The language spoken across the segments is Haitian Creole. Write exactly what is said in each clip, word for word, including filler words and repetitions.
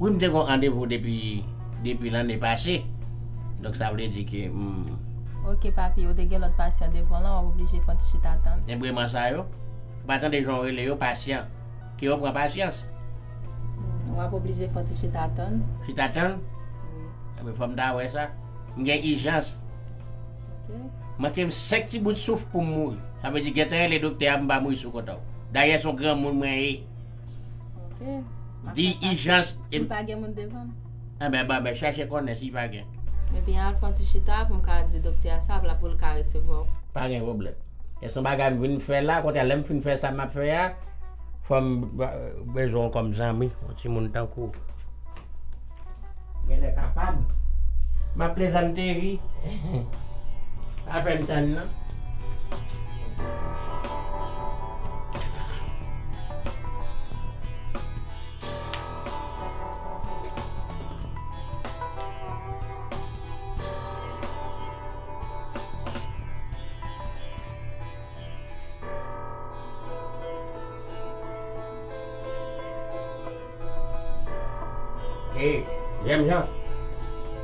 Wi, m te gen yon randevou depi, depi lanne pase. Donk, sa vle di ke m. Ok, papi, ou te gen lòt pasyan devan w lan, w ap oblije fè yon ti chita tann. Enbreman sa yo, ou pa tande jan w rele yo, pasyan. Ke yo pran pasyans. W ap oblije fè yon ti chita tann. Chita tann? Ebyen, fò m ta wè sa. M gen ijans. Manke m senk ti bout souf pou m mouri. Sa vle di, gentan rele doktè a pou m pa mouri sou kont ou. Dayè, se yon granmoun mwen ye. Di ijans. Si pa gen moun devan m. Enben, ban mwen chache konnen si pa gen. Ebyen, al fè yon ti chita pou m ka di doktè a sa, pou l ka resevwa w. Pa gen pwoblèm. E se yon bagay m vin fè la, kontrè, lè m fin fè sa m ap fè a, fò m bezwen w kòm zanmi, yon timoun tankou w. Genlè kapab. M ap plezante wi. Pa fè m tann non. E, jènjan,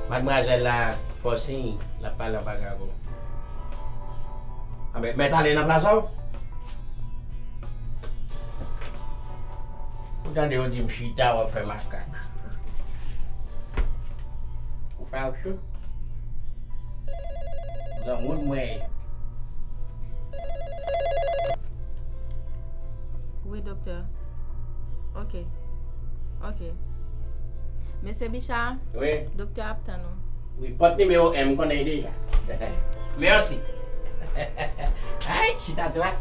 madmwazèl la fè w siy, l ap pale anba kavo. Anben, mèt ale nan plas ou. Ou tande yo di m chita, w ap fè makak. Ou pa ou cho? Granmoun mwen ye. Wi, doktè. Ok. Ok. Mesye Bicha, Wi. Doktè ap tann ou. Wi, pòt nimewo en, m konnen l deja. Mèsi. Ay, chita twa.